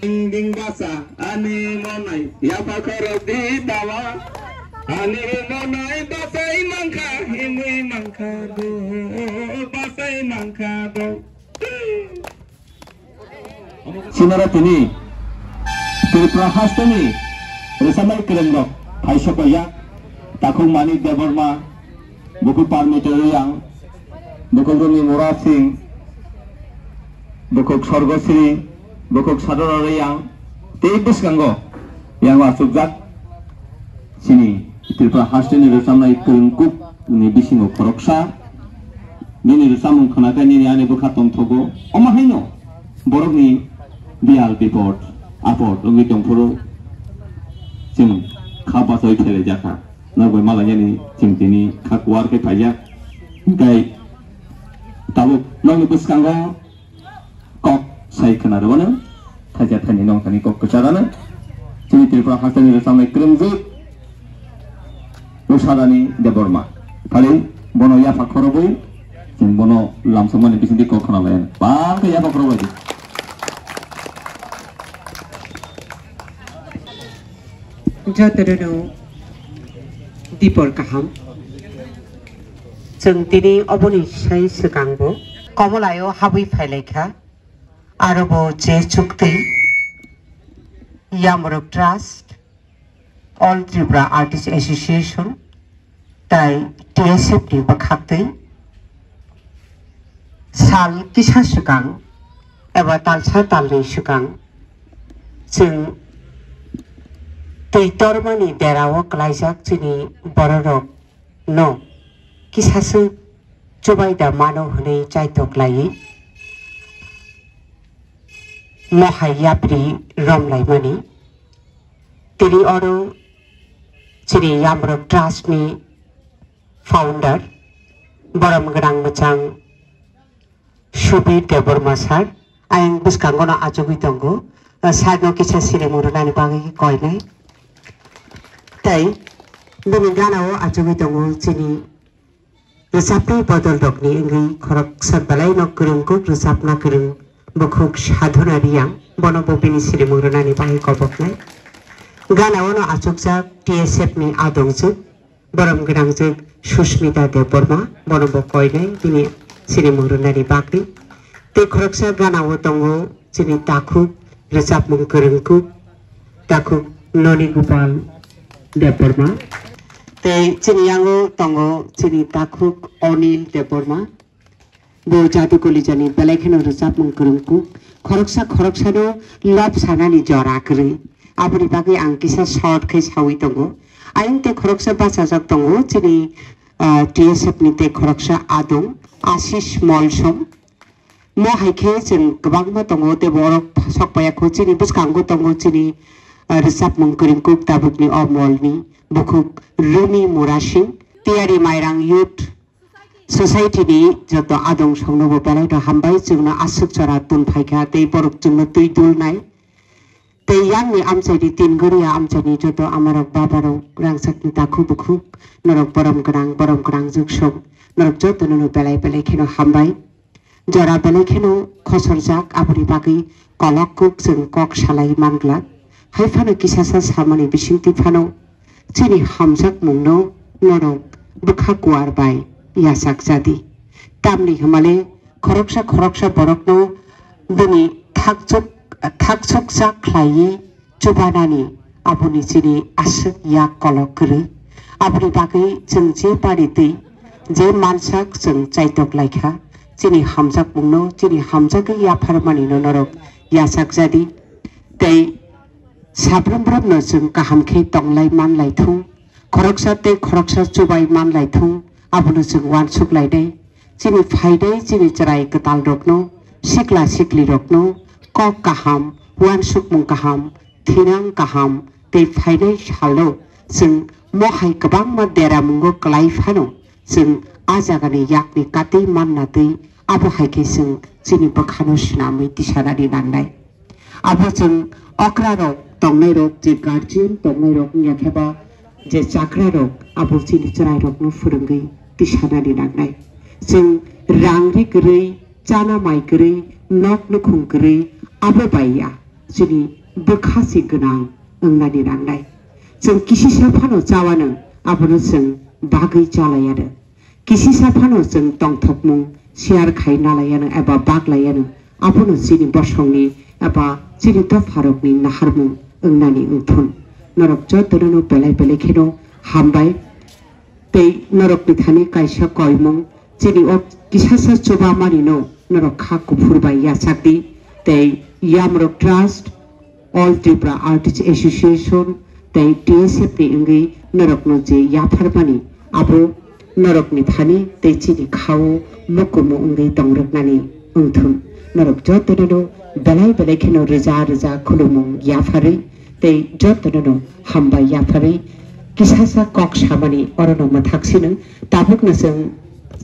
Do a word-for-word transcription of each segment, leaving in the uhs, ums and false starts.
Ding ding basa ani monai yapha khorok di dawa. Ani monai basai mankha, himui mankha do, basai mankha do. Sinara tini Tripura hasteni rwchapnai kwrwngrok phaisa koya, Takhuk Manik Debbarma, Bukhuk Parmita Riyang, Bukhuk Rumi Mura Singh, Bukhuk Sorgosri, Bukhuk Sadhana Riyang, tei bwskango yang achukjak chini Tripura hasteni rwchapnai kwrwngkuk ni bisingo khoroksa nini rwchapmung khwnakhai nini ani bwkha tongthogo. Omo haino borokni biyal bipod apod wngwi tongphuru chwng kha bachoi phelaijakha. Nok bai malainani chwng tini kha kuar khe phaijak. Hwnkhe tabuk nokni bwskango kok sai khwna rwmano, thaisa thani nong thani kok kwcharano. Chini Tripura hasteni rwchapnai kwrwngjwk Usadani Debbarma. Phali bono yapha khorobwi, chwng bono lamsokmani bisingtwi kok khwna lai. Bang khe yapha khorobwi. Jotono dipor kaham. Chwng tini oboni sai swkangbo Komolayo habwi phailaikha. Aro bo je chukti Yamruk Trust, All Tripura Artist Association, tai T S F ni bwkhaktwi sal kisa swkang eba talsa talnwi swkang chwng twi tormani derao kwlaijak chini bororok no kisaswk chubai da mano hwnwi chaitok laiwi mohai yapri romlaimani. Tini oro chini Yamrok Trust ni founder, borom gwnang mwchang Subir Debbarma sir, ayang bwskango no achugwi tongo. Sir no kisa sirimung rwnani bagwi koinai. Tei bini gana o achugwi tongo chini rwchapnai bodol rokni wngwi khoroksa belai no kwrwng kuk rwchapna kwrwng Bukhuk Sadhana Riyang, bono bo bini sirimung rwnani bagwi koboknai. Gana o no achukjak T S F ni adongjwk, borom gwnangjwk Susmita Debbarma, bono bo koinai bini sirimung rwnani bagwi. Tei khoroksa gana o tongo chini takhuk rwchapmung kwrwngkuk, takhuk Noni Gopal Debbarma. Tei chini yango tongo chini takhuk Onil Debbarma. Bo Jadu Kolijani belai kheno rwchapmung kwrwngkuk. Khoroksa khoroksano lob sanani jora kwrwi. Aboni bagwi ang kisa short khe sawi tongo. Ayang tei khoroksa bachajak tongo chini, ah, T S F ni tei khoroksa adong Ashish Molsom. Mo hai khe chwng kwbangma tongo, tei borok sok paiya kho chini bwskango tongo chini, ah, rwchapmung kwrwngkuk tabukni o molni bukhuk Rumi Murasing, Tiyari Mairang Youth Society ni joto adong songno bo belai no hambai, chwngno aswk jora tun phaikha tei borok chwngno twi dulnai. Tei yang ni amchai ni tin goriya amchai ni joto ama rok baba rok rangchak ni takhuk bukhuk norok borom gwnang borom gwnang juk song norok joto no belai belai kheno hambai. Jora belai kheno khosorjak, aboni bagwi kolok kuk chwng kok salai manglak. Hai phano kisasa samani bisingtwi phano chini hamjakmungno norok bwkha kuar bai yachak jadi. Tamni hwnmale khoroksa khoroksa borokno bini thakchuk, thakchukjak khlaiwi chubanani aboni chini aswk yak kolok kwrwi. Aboni bagwi chwng je pari twi je mansak chwng chaitok laikha, chini hamjakmungno chini hamjagwi yapharmanino norok yachak jadi. Tei sabrum brumno chwng kaham khe tonglai manlai thung. Khoroksa tei khoroksa chubai manlai thung, abono chwng uansuk lainai. Chini phainai chini chwrai kwtal rokno, sikla sikli rokno kok kaham, uansukmung kaham, thinang kaham tei phainai salo chwng mohai kwbangma deramungo kwlai phano chwng a jagani yakni katwi manna twi abo hai khe chwng chini bwkhano swnamwi tisanani nangnai. Abo chwng okra rok tongnai rok, je guardian tongnai rok wngya khe ba je chakra rok abo chini chwrai rokno phwrwngwi tisanani nangnai. Chwng rang ri kwrwi, chana mai kwrwi, nok nukhung kwrwi abo bai ya. chini bwkha se gwnang wngnani nangnai. Chwng kisisa phano chawano, abono chwng bagwi chalaiyano. Kisisa phano chwng tongthokmung share khai nalaiyano eba baklaiyano, abono chini bosongni eba chini dopharokni naharmung wngnani wngthun. Norok jotono no belai belai kheno hambai. Tei norokni thani kaisa koimung, chini o kisasa chubamanino norok kha kuphur bai yachakdi, tei Yamrok Trust, All Tripura Artist Association tei T S F ni wngwi norokno je yapharmani, abo norokni thani tei chini khao mukumu wngwi tongrwknani wngthun. Norok jotono no belai belai kheno rwja rwja khulumung yapharwi tei jotono no hambai yapharwi kisasa kok samani orono mwthak sinung. Tabukno chwng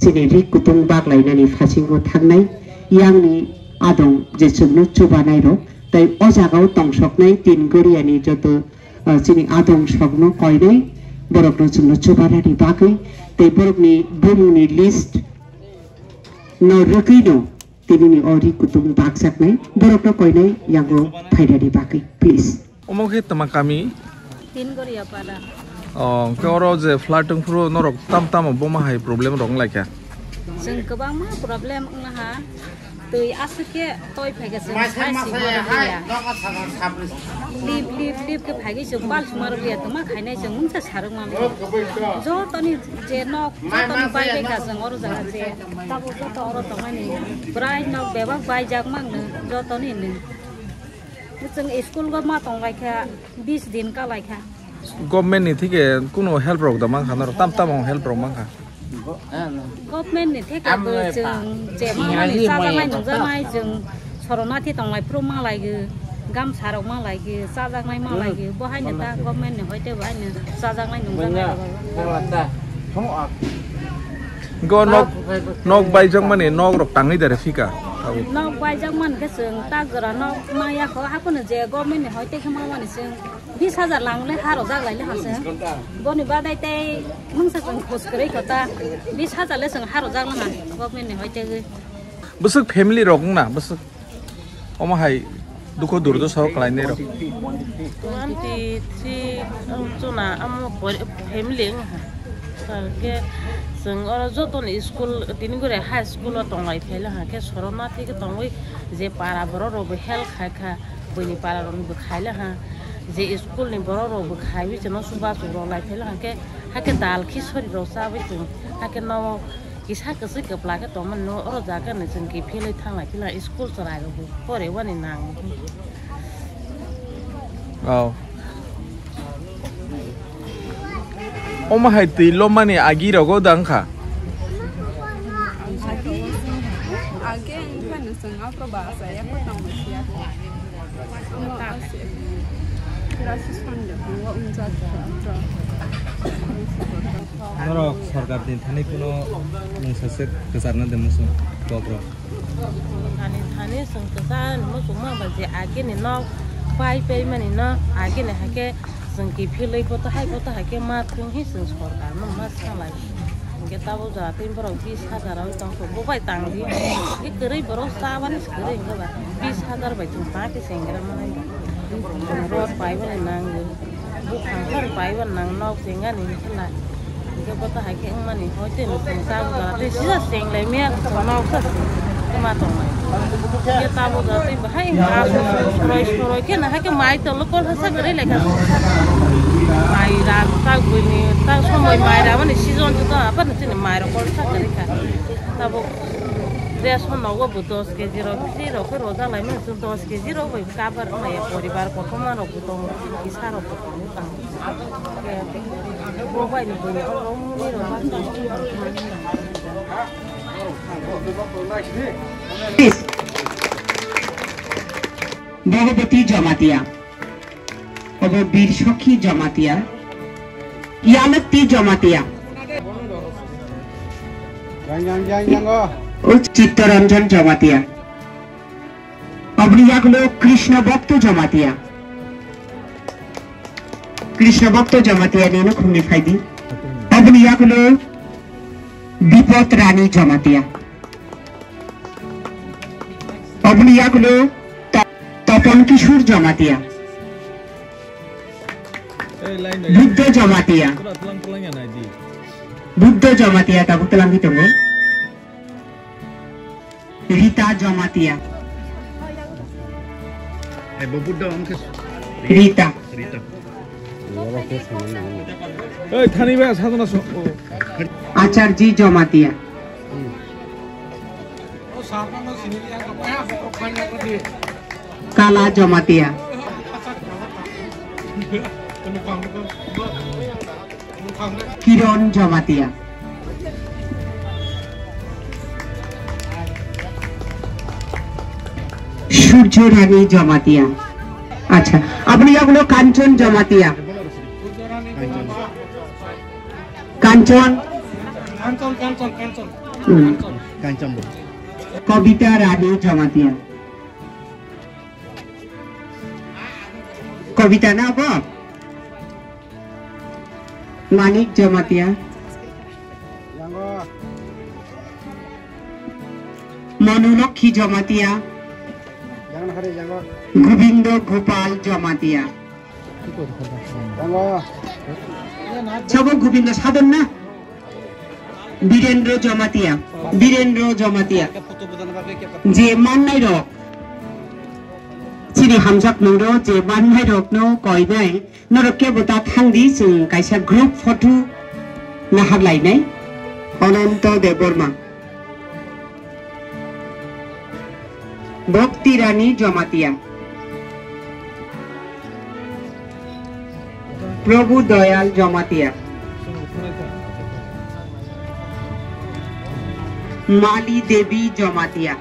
chini ri kutung baklainani phasingo thangnai yangni adong je chwngno chubanai rok tei o jagao tongsoknai tin goriani joto, ah, chini adong sokno koinai borokno chwngno chubanani bagwi tei borokni bumungni list no rwgwino tinini o ri kutung bakjaknai borokno koinai yango phainani bagwi, please. Omo khe tama kami? Tin Goria Para. Oh, hwnkhe oro je flood wng phuru norok tam tamo boma hai problem rok wng lai kha? Chwng kwbangma problem wngna ha. Twi aswk khe toi phai khe chwng sai si ma rwliya. Lip, lip, lip khe phai khe chwng bal suma rwliya, tongma khainai chwng mungsa sarwk ma. Jotoni je nok, jotoni bai bai kha chwng oro jaga je. Tabuk joto oro tongmani bwrai nok bebak baijak mangno jotoni ni. Chwng school go ma tong lai kha, bis din ka lai kha. Government ni thike kuno help rok da mankha, norok tam tamo help rok mankha. Government ni thike bo chwng je mangmani chajaknai nungjaknai chwng soronati tong lai phuru ma lai gw, gamsa rok ma lai gw, chajaknai ma lai gw, bo haino ta government ni hoite bo haino chajaknai nungjaknai rok. Go nok, nok baijak mani nok rok tangwi dare phika. Nok baijak man khe chwng ta jora nok ma ya kho, haphano je government ni hoite khe ma mani chwng bis hajar lang le ha rojak lai le ha chwng. Boni badai tei mungsa chwng khus kwrwi kho ta bis hajar le chwng ha rojak le ha government ni hoite gwi. Bwswk family rok wngna bwswk? Omo hai dukho durjo soro khlainai rok. Twenty three, um, chuna amo pori-, family wng ha. Sir, ke chwng oro joto ni school, tini gure high school o tong lai phaila ha, ke sorona thik tongwi je para borok rok bo help khai kha, buini para rok bo khaila ha, je school ni borok rok bo khaiwi chwngno chubachu rok lai phaila ha, ke hake dal khichori rok chawi chwng hake no Kisa kwchwi kwpla khe tongmani no oro jaga ni chwng kiphilwi thanglai phila school chwrai rok bo pore wani nang. Oh. Omo hai twi lomani agi rogo da wngkha. Agi, agi wngkha no chwng aphuru ba asa ya kho tongma siya. Norok sorkar ni thani kuno mungsa se kwcharna de muchung bobrok. Thani thani chwng kwchar muchungma ba je age ni nok pai pai mani no age ni hake chwng kiphilwi boto hai boto hake ma thung hi chwng sorkar no ma salai. Hingke tabuk jora tei borok bis hajar oi tongkho, bo bai tang di. Hingke kwrwi borok chabani se kwrwi hingke ba bis hajar bai chwng ta khe chengra manai. Rot pai bani nang, buphang phar pai bani nang, nok chengani hingke la. Hingke bo ta hai khe wngmani hoi tei chwng tabuk jora tei sida chenglai maya nok sa se ma tongnai. Hingke tabuk jora tei bahai hingke aswk soroi soroi khe na hai khe mai tolo kol hasa kwrwi lai kha. Mai ram ta buini ta somoi mai ramani season to ta apa Chini mairok kol sa kwrwi kha. Tabuk ration nogo bo dos kg rok, free rok khe rojak lai mani, dos kg rok bai cover wng ya, poribar kotorma rok bo tongo, kisa rok bo tongo tang. Bo bai ni bwrwi rok mui rok. Bhagavati Jamatia. Obo Bir Sokhi Jamatia, Yalukti Jamatia, o Chittaranjan Jamatia, oboni yagulo Krishna Bhakta Jamatia, Krishna Bhakta Jamatia nino khumni phaidi, oboni yagulo Bipod Rani Jamatia, oboni yagulo ta-, ta- Tonkishur Jamatia. Ei, line line. Buddha Jamatia. Pura tlang tlang ya nai di. Buddha Jamatia tabuk tlang di tongo. Rita Jamatia. Eh, bo Buddha wngkhe Rita. Rita. Ei, thani ba sadhana so. Acharji Jamatia. Kala Jamatia. Kiron Jamatia. Surjo Rani Jamatia. Acha, aboni yagulo Kanchon Jamatia. Kanchon. Kanchon, Kanchon, Kanchon. Hmm. Kanchon. Kobita Rani Jamatia. Kobita na bo? Manik Jamatia. Manu Lokhi Jamatia. Gobindo Gopal Jamatia. Sabo Gobindo Sadon na? Birendra Jamatia, Birendra Jamatia. Je mannai rok, chini hamjak nungro je mannai rok no koinai, norok kebo ta thangdi chwng kaisa group photo nahar lainai. Ananta Debbarma, Bhakti Rani Jamatia. Prabhu Dayal Jamatia. Mali Devi Jamatia.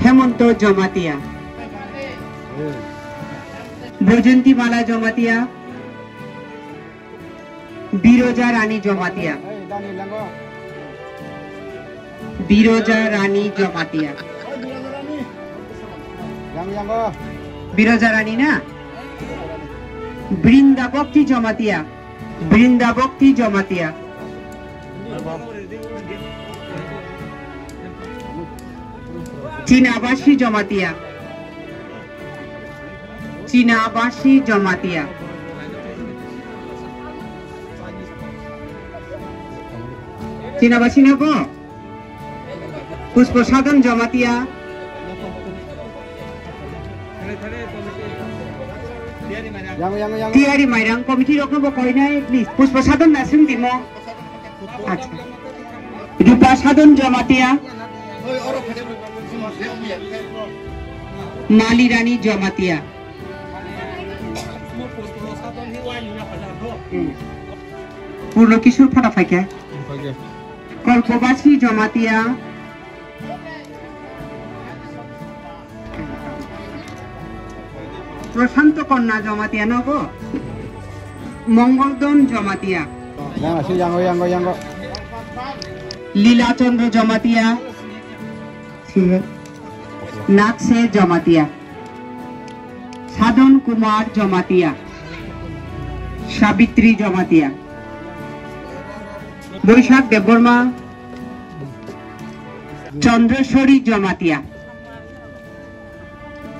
Hemonto Jamatia. Bojonti Mala Jamatia. Biroja Rani Jamatia. Biroja Rani Jamatia. Biroja Rani na? Brinda Bhakti Jamatia. Brinda Bhakti Jamatia. Chinabasi Jamatia. Chinabasi Jamatia. Chinabasi na bo? Pushpa Sadon Jamatia. Tiyari Mairang committee rokno bo koinai, please. Pushpa Sadon na sing dimo. Acha. Rupa Sadon Jamatia. Mali Rani Jamatia. Hmm. Purno Kishore phata phaikha. Kalpabasi Jamatia. Prashanto Konna Jamatia nogo. Mongol Don Jamatia. Yango, si yango, yango, yango. Lila Chandra Jamatia. Nakse Jamatia. Sadon Kumar Jamatia. Sabitri Jamatia. Boishak Debbarma. Chandreshwari Jamatia.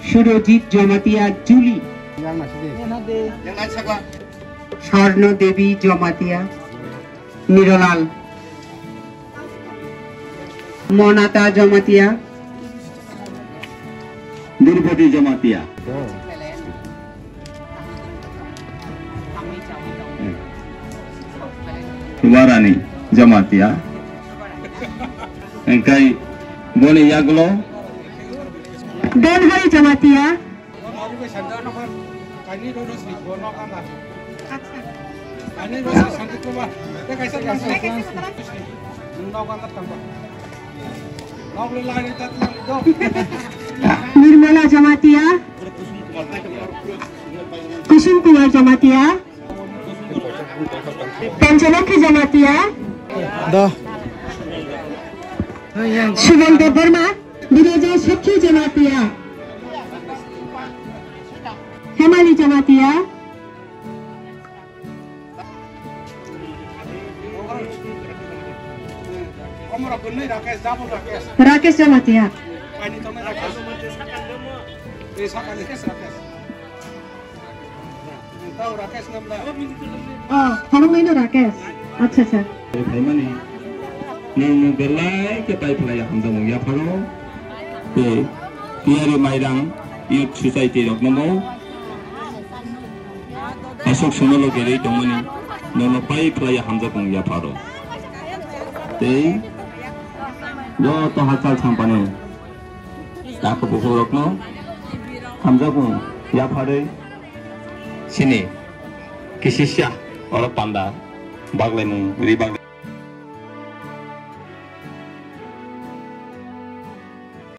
Surojit Jamatia Juli. Swarno Devi Jamatia. Nirolal. Monata Jamatia. Durpati Jamatia. Tubarani Jamatia. Engkai boni yagulo. Donhari Jamatia. Nirmala Jamatia. Kusum Kumar Jamatia. Panchalokhi Jamatia. Da. Subal Debbarma. Biroja Sakhi Jamatia. Hemali Jamatia. Rakesh Jamatia. Oh, phone laino Rakesh. Acha, acha. Phaimani nwng belai khe pai phlai hamjakmung yapharo. Tei tiyari mairang youth society rokno bo aswk sono logerwi tongmani nwngno pai phlai hamjakmung yapharo. Tei joto hachal sampani Takhuk bukhuk rokno hamjakmung yapharwi sini kisisa oro panda baglaimung ri baglaimung.